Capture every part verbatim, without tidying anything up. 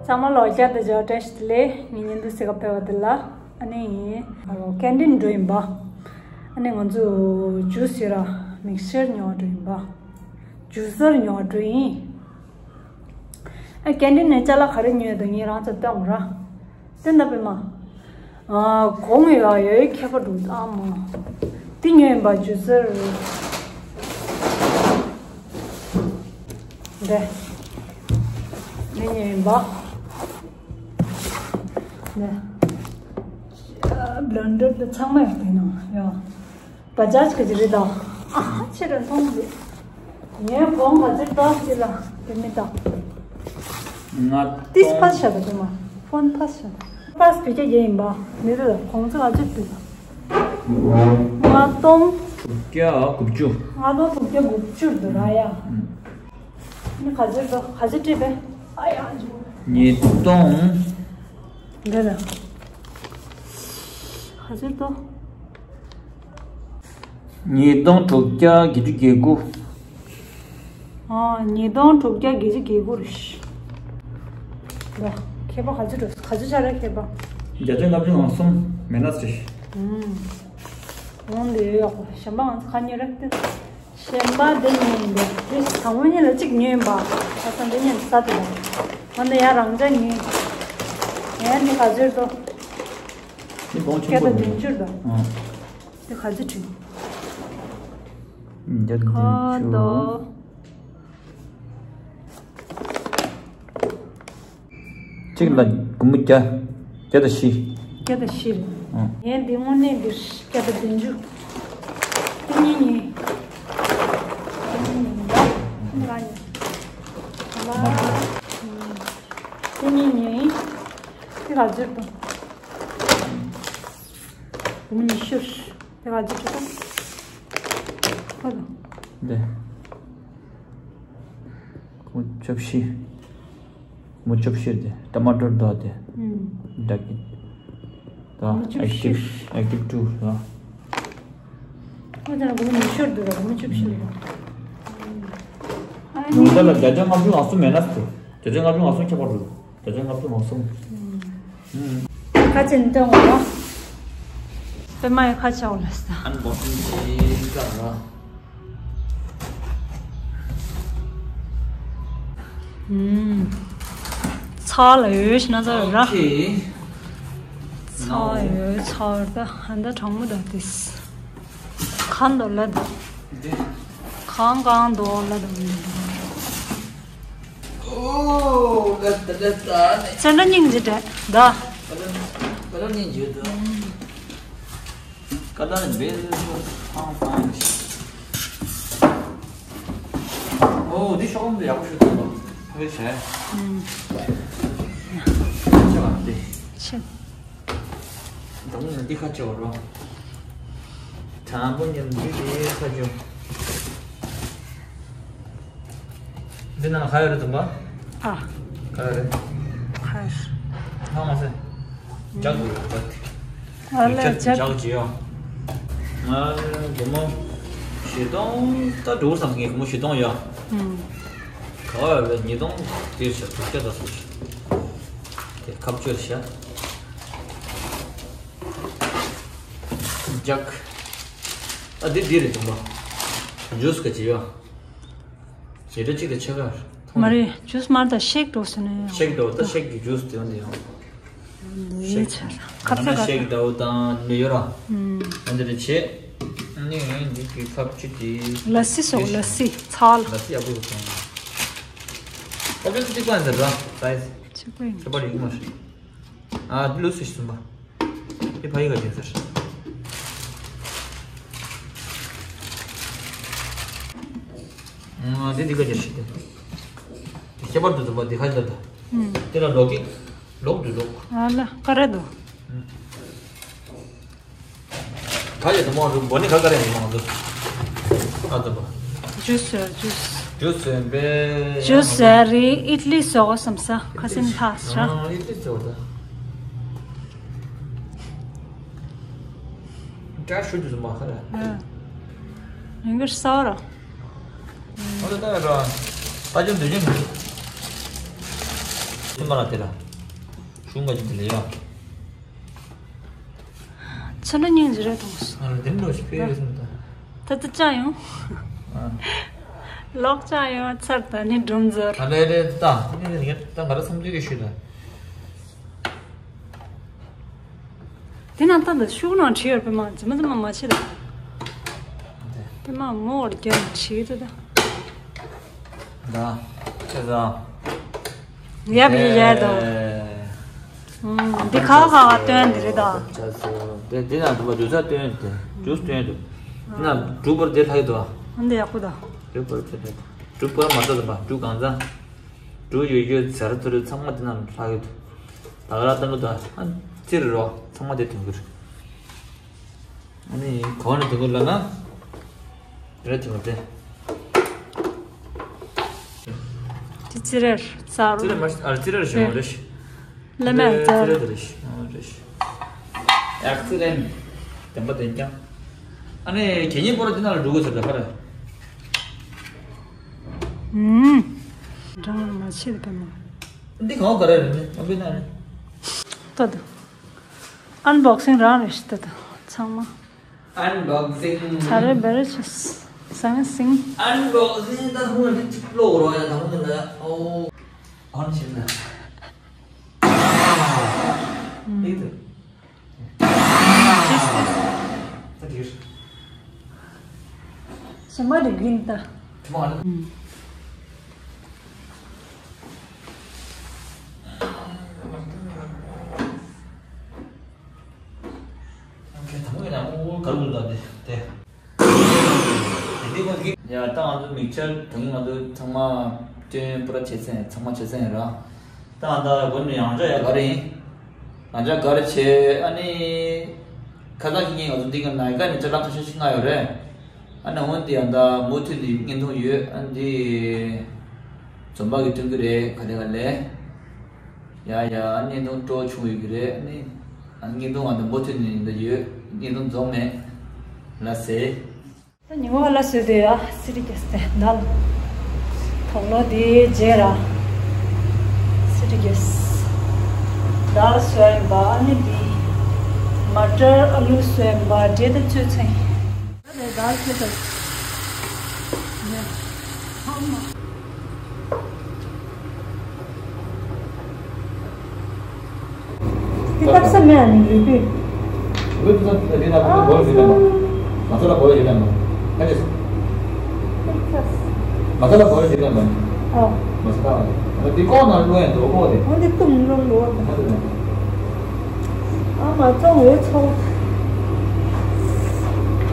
ཚང་མ་ལ་བསྐྱར་དུ་འབྱོར་བཀྲ་ཤིས་བདེ་ལེགས། ངའི་བརྙན་ཐུང་གཟིགས་ག་ཕེབས་པ་དེ་ལ། ཨ་ནི་ཀན་ཊིན་འགྲོ་ཡིན་པ། ཨ་ནི་ང་ཚོ་ཇུས་ཡོད་ར། མིག་སི་ཆར་ཉོ་བ་འགྲོ་ཡིན་པ། ཇུ་སར་ཉོ་བ་འགྲོ་ཡིན། ཨ་ཀན་ཊིན་ནས་ཅ་ལག་ག་རེ་ཉོས་འདུག་ངས་རང་ཚོར་སྟོན་དགོས་ར། དེ་འདྲ་པས་མ། ཨ་གོང་ཡ་ཡོད་ཁྱད་པར་འདུག་ཨ་མ། དེ་ཉོས་ཡིན་པ་ཇུ་སར། འདི། འདི་ཉོས་ཡིན་པ། འདི། བླན་ཌར་དེ་ཚང་མ་ཡོད་དེ་ནང་ཡ། བ་ཇཱཇ་ག་ཅི་རེད་ད། ཨ་ཆེ་རེད་མཐོང་མི་འདུག་ངའི་གོང་ག་ཚོད་ད་ཅི་ལ་དེ་མི་ད། ལྔ་ཏིས་སྟོང་ཕ་ཤ་ད་དེ་མ། ཕོན་ཕ་ཤ་ད། ཕ་སི་བེ་ཀྱ་ཡེ་ཡིན་པ། མི་རེད་ད་གོང་ཚོད་ག་ཚོད་འདུག་ལྔ་སྟོང་། དྲུག་བརྒྱ་དགུ་བཅུ། ལྔ་སྟོང་དྲུག་བརྒྱ་དགུ་བཅུ་འདུག་ར་ཡ། ཨ་ནི་ག་ཚོད་འགྲོ་ག་ཚོད་སྤྲད་པས། ཨ་ཡ། ཉིས་སྟོང་། འདི་ལ། ག་ཚོད་འགྲོ། ཉིས་སྟོང་དྲུག་བརྒྱ་བརྒྱད་ཅུ་གྱ་དགུ། ཨ་ཉིས་སྟོང་དྲུག་བརྒྱ་བརྒྱད་ཅུ་གྱ་དགུ་རེད། ལ་ཁྱད་པར་ག་ཚོད་འགྲོ་ག་ཚོད་ཆགས་རེད་ཁྱད་པར། བརྒྱ་ཆ་ལྔ་བཅུ་ང་གསུམ་མེ་ནས་རེད། ཨུམ། འོང་འདི་ཡོད་ཡོད་གཞན་པ་ང་ཚོ་ག་ཉོས་རེད་དེ། གཞན་པ་འདི་ཉོས་ཡིན་པས་དེ་དང་པོ་ཉིད་ལ་གཅིག་ཉོས་ཡིན་པ། ཁ་སང་འདི་ཉིད་ལ་ས་དེ་དང་། ང་འདི་ཡ་རང་འཇགས་ཉོས། ངས་འདི་ག་ཚོད་འགྲོ། འདི་སྟོང་ཆེན་པོ་རེད། བརྒྱ་དང་བདུན་ཅུ་འགྲོ། ཨང་། འདི་ག་ཚོད་བྲིས། བརྒྱ་དང་བདུན་ཅུ། ཁ་དོ། གཅིག་ལ་སྒོར་མོ་བརྒྱ། བརྒྱ་དང་བཞི། བརྒྱ་དང་བཞི་རེད། ཨང་། ངས་འདི་དངོས་གནས་འདིར་བརྒྱ་དང་བདུན་ཅུ། འདི་གཉིས་ཉོས། འདི་གཉིས་ཉོས་ཡིན་པ། འདི་ག་ཉོས། ཨ་ལ། འདི་གཉིས་ཉོས་ཡིན། འདི་ག་ཚོད་དང་། སྒོར་མོ་ཉི་ཤུ། དེ་ག་ཚོད་ཅིག་ཨ་དང་། འདི། སྒོར་མོ་བཅུ་བཞི། སྒོར་མོ་བཅུ་བཞི་དེ་ཊ་མ་ཊར་དོ་དེ། ཨུམ། འདྲ་གི། ད་སྒོར་མོ་བཅུ་བཞི། ཨེག་ཊིབ་ཨེག་ཊིབ་ཊུ་ལ། ཨོ་ད་སྒོར་མོ་ཉི་ཤུ་འདུག་ར་སྒོར་མོ་བཅུ་བཞི་འདུག་ཨ་ནི། ད་ལ་བརྒྱ་ཆ་ལྔ་བཅུ་ང་གསུམ་མེད་ན་ཟེར། བརྒྱ་ཆ་ལྔ་བཅུ་ང་གསུམ་ཁྱད་པར་འདུག་བརྒྱ་ཆ་ལྔ་བཅུ་ང་གསུམ། ཁ་ཆེ་འདོན་འོ། པད་མ་ཡི་ཁ་ཆེ་འོ་ལ་ས། ཨན་བོག་སིང་བྱེད་ཀ་ར། ཚ་ལ་ཡོད་ཤི་ན་ཚ་ཡོད་ར། ཨོ་ཁེ། ཚ་ཡོད་ཚ་ཡོད་ད་ཧན་ད་གྲང་མོ་ད་དེས། ཁ་འདོ་ལ་ད། འདི། ཁང་ཁང་འདོ་ལ་ད། ཨོ། ལ་ད་ལ་ད་ནི། ཚན་ད་སྙིང་རྗེ་དྲན་ད། ད་ལ་ད་ལ་སྙིང་རྗེ་ད། ཀ་ད་ནི་བེལ་ཁང་ཁང་ནི། ཨོ་འདི་ཤོག་འདི་ཡག་པོ་ཞིག་འདུག་ཕ་གི་བྱས། ཨུམ། ཆེ་བ་འདི། ཆེ། དང་པོ་ནི་འདི་ཁ་ཆེ་བ་རོ། དང་པོ་ཉིད་འདི་འདི་ཁ་ཆེ། འདི་ནང་ལ་ཁ་ཡོད་རེད་དམ་པ། ཨ། ཁ་ཡོད་རེད། ཁ་ཡོད། ཧ་མ་སེ། ཇག་དགོས་རེད་ཇག་དེ། ཨ་ལས་ཇག་ཇག་ཇག་ཅི་ཡོད། ང་སྒོར་མོ་བཞི་སྟོང་ད་འགྲོ་བསམ་གི་སྒོར་མོ་བཞི་སྟོང་ཡོད། ཨུམ། ག་བ་ཡོད་རེད་ཉིས་སྟོང་དེ་བྱ་དྲུག་བརྒྱ་ད་སོ་བྱ། དེ་ཁ་བཅོལ་བྱ། ཇག་ཨ་འདི་འདི་རེད་དམ་པ། ཇུས་ག་ཅི་ཡོད། ཞེ་དྲག་གཅིག་དང་ཕྱེད་ཀ་མཐོང་། མ་རེད་ཇུས་མར་དང་ཤེག་འགྲོ་ཟེར་ནས་ཡོང་། ཤེག་འགྲོ་ད་ཤེག་གི་ཇུས་དེ་འོན་ཏེ་ཡོང་། འདི་ཆ་ལ་ཁ་ཚ་ཁ་ཤེག་འདྲ་བོ་དང་ནི་ཡོད་ར། ཨུམ། འོན་ཏེ་རེ་ཆེ། ནི་འདི་གི་ཁབ་ཅི་དེ། ལ་སི་སོགས་ལ་སི་ཚལ། ལ་སི་ཡག་པོ་ཡོད་སོང་། ཁབ་ཅི་གཅིག་པ་ཡིན་ཟེར་ར་སའི་ཛི། གཅིག་པ་ཡིན། ཁྱད་པར་ཡོད་མ་རེད། ཨ་འདི་ལུས་སུ་ཞིག་སོང་པ། དེ་ཕ་ཡི་ག་ཅན་ཟེར། ཨ་དེ་འདི་ག་ཅན་ཞིག་དེ། དེ་ཁྱད་པར་དུ་འཛོམས་པ་འདི་ག་ཅན་ད། ཨུམ། དེ་ལ་ལོག་གི། ལོག་འདི་ལོག་ཨ་ལ་ཀ་ར་དོ། ཨུམ། ག་ཡོད་དུ་མང་རུ་འབོ་ནི་ག་ག་རེ་མི་མང་དུ། ཨ་དུ་བ། ཇུས་ཟེར་ཇུས། ཇུས་ཟེར་བས། ཇུས་ཟེར་རི་ཨིཊ་ལི་སོགས་བསམ་ས་ཁ་སེམས་ཐག་ཆ། ཨ་ཨིཊ་ལི་སོགས་ད། ཀྲ་ཤུ་དུ་མ་ཁ་ར། ཨ། ཡང་གི་ས་ར། ཨོ་ད་ད་ར། ད་ཅུང་དུ་ཅུང་། ཅི་མ་ར་དེ་ལ། ཤུང་ག་ཅི་དེ་ལ་ཡ། ཚ་ན་སྙིང་རྗེ་རེད་དང་། ང་ལ་དེ་འདྲ་ཞིག་ཕེབས་ཡོད་སོང་ད། ད་ད་ཅག་ཡོང་། ཨ། ལོག་ཅག་ཡོང་ཚར་ད་ནི་སྒྲུང་ཟེར། ད་ལེ་ལེ་ད་ནི་ནི་ད་ང་ར་བསམ་ཚུལ་གི་ཤུལ་ད། དེ་ན་ད་ད་ཤུགས་ནང་བྲིས་ཡོད་པས་མ་ཇི་མ་ཇི་མ་མ་བྱེད་ད། དེ་མ་མོ་བར་རྒྱབ་བྲིས་ད་ད། ད་ཁྱེད་ད། ཡབ་ཡི་ཡ་ད། ཨེ། འདི་ཁ་ཁ་ཁ་སྟོན་འདི་རེད་ད། དེ་དེ་ན་དུ་བ་དུ་ཚ་སྟོན་དེ་དུ་སྟོན་དུ། དེ་ན་འབྲུ་པར་དེ་ལྷག་དོ། འདི་ཡག་པོ་ད། འབྲུ་པར་དེ་ལྷག་འབྲུ་པར་མ་ད་དུ་བ་འབྲུ་གང་ཚ། འབྲུ་ཡོད་ཡོད་ཟེར་ཚུར་ཚང་མ་དེ་ན་ལྷག་ཡོད། ད་ག་ར་ཏང་གི་ད་ཨ་ཙིར་རོ་ཚང་མ་དེ་དུང་གི་རེད། ཨ་ནི་གོ་ནི་དུ་གུ་ལ་ན། རེད་དུ་དེ། ཅི་ཅི་རེད་ཚ་རུ། ཙི་རེད་མ་ཨ་ཙི་རེད་ཞོ་རེད། ལེ་མེ་ཙི་རེད་རེད་ཞོ་རེད། ཡག་ཙི་རེད། དེན་པ་དེན་ཀྱང་། ཨ་ནི་གད་སྙིགས་པོ་ར་དེ་ན་ལ་འགྲོ་དགོས་ཟེར་ད་ཁ་ར། ཨུམ། འགྲང་མ་ཆེ་དེ་མ། འདི་གང་ག་རེ་རེད་ནི་ཨ་བི་ན་རེད། ལྟ་དུ། ཨན་བོག་སིང་རང་རེད་ཤི་ལྟ་དུ་ཚང་མ། Unboxing. ཚ་རེ་བེ་རེ་ཆེ། ས་ངན་སིང་། Unboxing ད་ཧུ་ནི་གཅིག་ལོག་རོ་ཡ་ད་ཧུ་ནི་ལ་ཨོ། ཨོན་ཤིན་ན། ཨིག་ཏུ། ད་དེར། ས་མ་རི་གིན་ད། ཐུ་མ་ལ། ཡ་ད་ང་ཚོ་མིག་ཆར་དུང་ང་ཚོ་ཚང་མ་སྟོན་པུ་ར་ཆེ་ཚན་ཚང་མ་ཆེ་ཚན་ར། ད་ང་ད་དགོན་ནས་ཡང་འདྲ་ཡ་ག་རེ་ཡིན། ང་འདྲ་ག་རེ་བྱེད་ཨ་ནི། ཁ་སང་ཁྱི་ངན་ང་ཚོ་འདི་ག་ནའི་ཀ་ནས་ཅ་ལག་ཁ་ཤས་ཤིག་མངགས་ཡོད་རེད། ཨ་ནི་འོན་ཏེ་ཡང་ད་མུ་མཐུད་ནས་བརྙན་ཐུང་ཡོད་ཨ་འདི། འཛོམས་པ་གི་སྟོན་གི་རེད་ག་ལེ་ག་ལེ། ཡ་ཡ་བརྙན་ཐུང་སྤྲོ་བྱུང་ཡོད་གི་རེད་ཨ་ནི། ཨ་བརྙན་ཐུང་ང་ད་མུ་མཐུད་ནས་འདི་ཡོད་བརྙན་ཐུང་འཛོམས་མེད། ལ་སེ། ད་ཉི་མ་ལ་སོས་དེ་ཡ་སི་རི་གེ་སི་དེ་དལ། དོག་ལོ་དེ་རྗེས་ར། སི་རི་གེ་སི། དལ་སོན་པ་ཨ་ནི་དེ། མ་ཊར་ཨ་ལུ་སོན་པ་འབྲས་དང་བཅུ་ཚན། ད་དེ་དལ་ཁྱེད་ད། ནས། ཧང་མ། དེ་ལྟ་ས་མེད་ཨ་ནི་ལུས་པོས། ལུས་པོ་དེ་ལྟ་ས་བོར་ཞིག་ལ་མ། མ་ས་ལ་བོར་ཞིག་ལ་མ། ཁ་ཅིག་མ་ས་ལ་བོར་ཞིག་ལ་མ། ཨ། མ་ས་ལ་བོར། དེ་ཀོ་ན་ལོ་ཡན་དོ་ཀོ་དེ། འོ་དེ་ཏུམ་ལོ་ལོ། མ་ས་ལ། ཨ་མ་ཙོང་འོད་ཚོགས།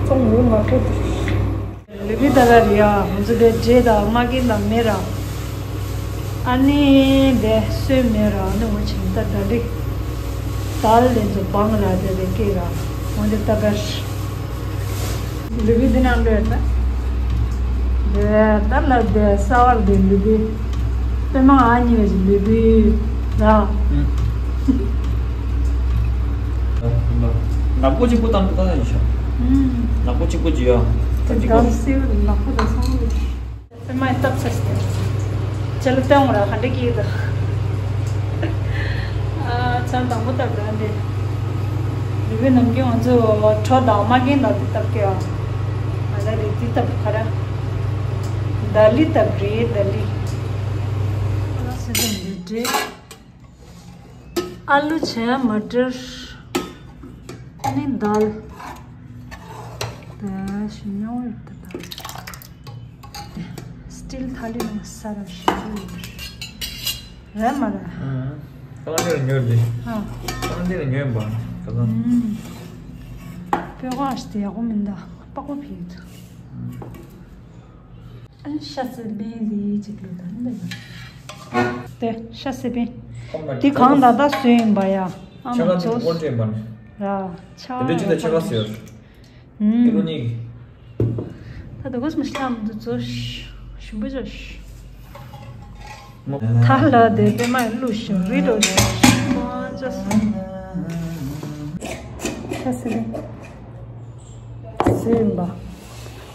ཙོང་འོད་མ་ཁོ་དེ། ལུས་པོའི་ད་ག་རེད་ཡ། ང་ཚོ་དེ་འབྲས་དང་མ་གིན་དང་མེ་ར། ཨ་ནི་དེ་སོན་མེ་ར་ཨ་ནི་འོ་ཆེན་ད་ད་རི། དལ་ལེན་ཚོ་བང་ར་དེ་དེ་ཀེ་ར། འོ་དེ་ད་གར། ལུས་པོའི་དེ་ནང་འགྲོ་ཡ་ད། དེ་ད་ལ་དེ་ས་བར་དེ་ལུས་པོའི། པད་མ་ཨ་ནི་བས་ལུས་པོའི་ར། ནག་པོ་གཅིག་པུ་བཏང་གི་ད་ཡིན་ཤག་ནག་པོ་གཅིག་པུ་ཅི་ཡོད། ད་གཅིག་པུ། ད་སེ་ནག་པོ་ད་སང་ལུས། པད་མ་སྟབས་ཚར་སྟེ། ཅ་ལ་བཏང་ར་ཧ་འདྲ་སྐྱིད་ད། ཨ་ཚང་དང་པོ་སྟབས་ར་འདི། ལུས་པོའི་ནམ་རྒྱུན་ང་ཚོ་གྲོ་དང་མ་རྒན་དང་དེ་སྟབས་སྐྱེ་བ། ང་ད་རེད་དེ་སྟབས་ག་ར། ད་ལི་སྟབས་རེད་ད་ལི། ཨ་ལུ་བྱས་མ་ཊར། ཨ་ནི་དལ། ད་ཞིམ་ཉོ་ཡོད་ད་ད། སི་ཊིལ་ཐ་ལི་ནང་ས་ར་ཞིམ་ཉོ་ཡོད། རེད་མ་རེད། ཨང་། ཁ་ལག་འདི་ལ་ཉོས་ཏེ། ཨ། ཁ་ལག་འདི་ལ་ཉོས་པ། ཁ་ལག་ཨང་། པོད་ཁ་ཞིག་དེ་ཡག་པོ་མིན་ད། པགས་པ་ཕིག་ད། ཨང་། ཨ་ཤ་སི་པན་ཟེར་ཅིག་ལོ་ད་འདི་ལ། དེ་ཤ་སི་པན། དེ་གང་ད་ད་བཟོས་ཡིན་པ་ཡ། ཨ་མ་ཆོས། ར་ཆ། དེ་འདྲ་ཅི་ད་ཆ་ག་ཟེར། ཨུམ། ཀི་ལོ་གཉིས། ད་དུ་གོས་མི་ཤམ་དུ་ཚོ་ཞུམ་པ་ཅོ་ཤ། ཐ་ལ་དེ་པད་མ་ལུ་ཞིང་རི་རོ་ཅོ་ཤ། ཤ་སི་པན་ཟེར་ཡིན་པ།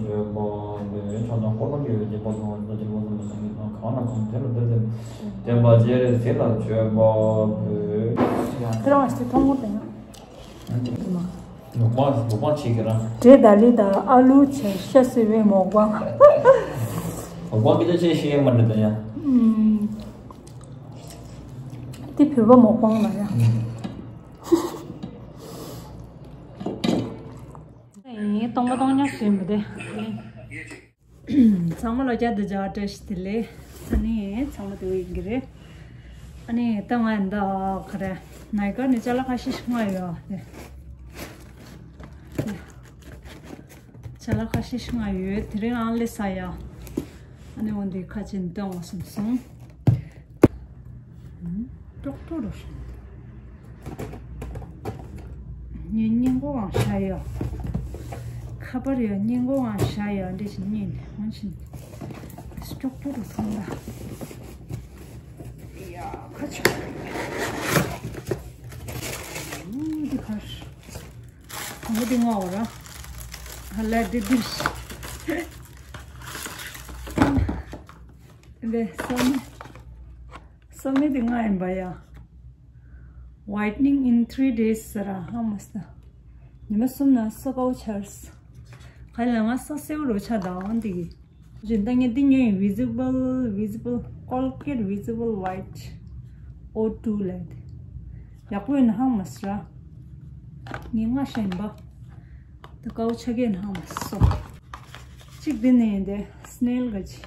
བརྗོད་པ་པོས། ཕྱག་ན་འཁོར་ལོ་བརྒྱད་པའི་སྡིག་པ་སྤོང་བ་ཅན་གྱི་ལོ་གསུམ་པའི་སངས་རྒྱས་དང་། གང་ལ་གང་འཚམ་དེ་ལ་དེར་བསྟན་པའི་བསྟན་པ་སྤྱན་རས་གཟིགས་ལ་མཆོད་པ་པོས། དེ་རང་ཞིག་མཐོང་གོ་དེ་ཡང་། མོག་པང་། མོག་པང་བྱེད་ཀྱི་རང་། འབྲས་དང་ལི་དང་ཨ་ལུ་བྱས་ཤ་བཟོས་པའི་མོག་པང་། མོག་པང་གི་ཆ་ཤས་ཤེས་མ་འདྲ་དང་ཡང་། ཨུམ། འདི་བོད་པ་མོག་པང་ལ་ཡང་། ཨེ། སྟོང་པ་སྟོང་ཉག་ཟེར་མི་དེ། ཚང་མ་ལ་བསྐྱར་དུ་མཇལ་བ་བཀྲ་ཤིས་བདེ་ལེགས། ཨ་ནི་ཚང་མ་དེ་བས་ཡིན་གྱི་རེད། ཨ་ནི་ད་ང་འདི་ག་རེ། ནའི་ཀར་ནས་ཅ་ལག་ཁ་ཤས་ཤིག་མངགས་ཡོད་དེ། ཅ་ལག་ཁ་ཤས་ཤིག་མངགས་ཡོད། དེ་རིང་ཨང་ལེ་ས་ཡ། ཨ་ནི་འོ་འདི་ཁ་ཆེ་འདོན་བ་སོང་སོང་། ཀྲོག་ཀྲོ་རོ། ངའི་སྙིང་གོ་ཨང་ཤ་ཡ། ཁ་པར་ཡ་སྙིང་གོ་ཨང་ཤ་ཡ་འདྲེ་ཞིག་རྙེད་ནས་ཧོན་ཆིན། ཀྲོག་ཀྲོ་རོ་སོང་ལ། ཡ་ཁ་ཆོ། འདི་ཁར། འོ་འདི་ང་འོ་ར། ཧ་ལ་འདི་འདི། འདི་སོ་མི། སོ་མི་དེ་ང་ཡིན་པ་ཡ། Whitening in three days ཟེར་ར་ཧ་མ་སྟ། ཉི་མ་གསུམ་ན་སོ་ཀའོ་ཆར། ག་ལ་ང་སོ་སེའུ་རོ་ཆ་དང་འདི་གི། རིན་ད་ངས་འདི་ཉོས་ཡིན། Visible Visible Colgate Visible White O two ལས་དེ། ཡག་པོ་ཡིན་ཧ་མ་སྲ། ངས་ང་ཤེས་ཡིན་པ། ད་ཀའོ་ཆ་གས་ཧ་མ་སོ། གཅིག་འདི་ནས་ཡིན་ཏེ། སི་ནེལ་ག་ཅི།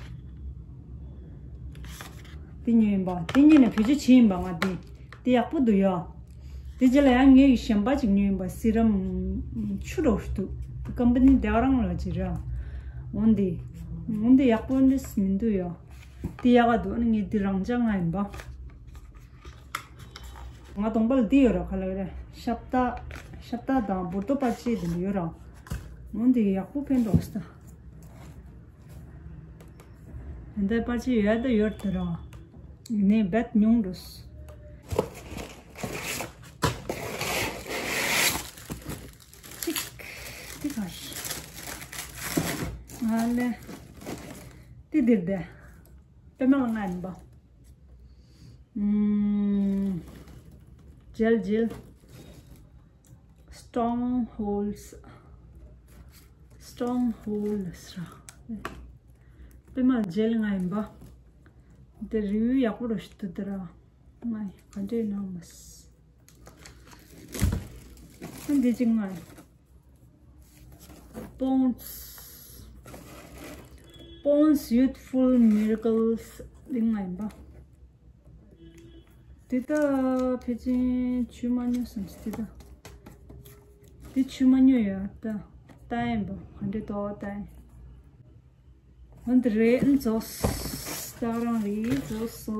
འདི་ཉོས་ཡིན་པ། འདི་ཉོས་ནས་བེད་སྤྱོད་བྱས་ཡིན་པ་ང་འདི། འདི་ཡག་པོ་འདུག་ཡ། འདི་རྗེས་ལ་ཡང་ངས་གཞན་པ་ཅིག་ཉོས་ཡིན་པ། སི་རམ་ཆུ་འདྲ་བོ་ཞིག་འདུག་འདི་ཀམ་པ་ནི་འདི་ག་རང་ལ་ཅིག་ར། འོན་ཏེ། འོན་ཏེ་ཡག་པོ་འདི་མི་འདུག་ཡ། འདི་ཡག་ག་འདུག་ཨ་ནི་ངས་འདི་རང་ཅག་ང་ཡིན་པ། ང་གདོང་པ་ལ་འདི་ཡོད་ར། ག་ལ་རེ། ཤབ་ཏ། ཤབ་ཏ་དང་བོར་ཏོ་པ་ཅི་དེ་འདྲ་ཡོད་ར། འོན་ཏེ་ཡག་པོ་ཕན་འདུག་ས། འདི་པར་ཆས་ཡོད་དུ་ཡོད་དུ་ར། ནས་བེད་ཉུང་འགྲོ། གཅིག་འདི་ག་རེད། ང་ལས། འདི་འདིར་བསྡད། པད་མ་ལ་ང་ཡིན་པ། ཨུམ། ཇེལ་ཇེལ། Strongholds Strongholds ར། པད་མ་ཇེལ་ང་ཡིན་པ། དེ་རི་བིའུ་ཡག་པོ་རོ་ཞིག་འདུག་དེ་ར། ང་ཡི་ག་འདྲས་ནང་མ་སི། འདི་ཅིག་ང་ཡི། Pond's Pond's Youthful Miracles འདི་ང་ཡིན་པ། དེ་ལྟ་ཕལ་ཆེར་ཆུ་མ་ཉོ་བསམ་སི་དེ་ལྟ། དེ་ཆུ་མ་ཉོ་ཡ་ལྟ། ལྟ་ཡིན་པ་ག་འདྲས་ཏོ་ལྟ་ཡིན། འོན་ཏེ་རེད་རྫོགས། ད་རང་རེད་རྫོགས་སོ།